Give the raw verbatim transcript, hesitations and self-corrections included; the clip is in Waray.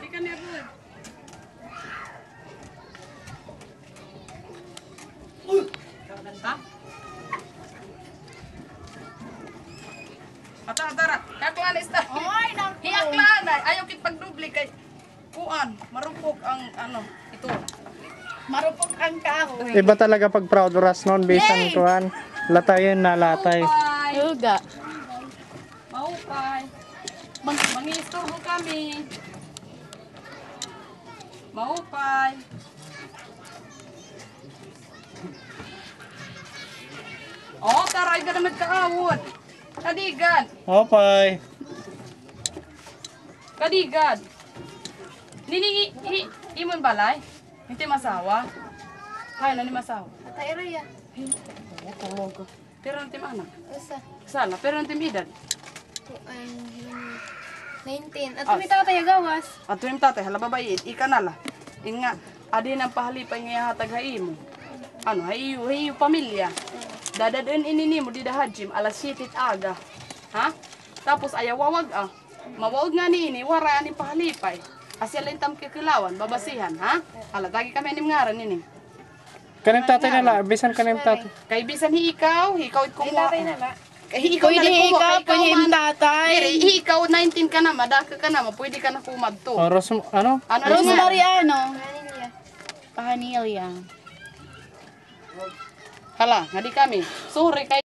Kani, Aboy? Ganda. Ata, ata ra. Hiaklan, ista. Oy, naku. Hiaklan, ay. Ayaw kit pagdoble kay kuan, marupok ang, ano, ito. Marupok ang kahoy. Iba talaga pag proud oras noon, bisan kuan. Latay na latay. Maupay. Uga. Maupay. Mang-, mangistorbo kami. Maupay. O, taray ka na magkaawod. Kadigan. Maupay. Kadigan. Nini, i, i, imo balay? Hito im asawa? Hain na an im asawa? Ata ira iya. Ay, oo, tulog. Pira na it im anak? Usa. Sala, pira na it im edad? Kuan, nineteen. Adto mi tatay ha gawas. Adto im tatay, hala, babayi, ika na la. Inga, adi na an pahalipay nga ihahatag ha imo. Ano, ha iyo, ha iyo pamilya. Dadad-on ini nimo dida ha gym, alas siyete it aga. Ha? Tapos ayaw wawag-a. Mawawag ngani ini, waray an im pahalipay. Asya la it am kikilawan, babasihan, ha? Hala, tagi kami an im ngaran ini. Kan im tatay na la, bisan kan im tatay. Kay bisan hi ikaw, hi ikaw it kumuha. Kay hi ikaw na la kumuha, kay ikaw man. Pwede ikaw, pwede im tatay. Diri, hi ikaw, nineteen ka na, madaka ka na, pwede ka na kumadto. O, Ros-, ano? Ano, Rosemary, ano? Pahanilya. Hala, ngadi kami. Sorry kay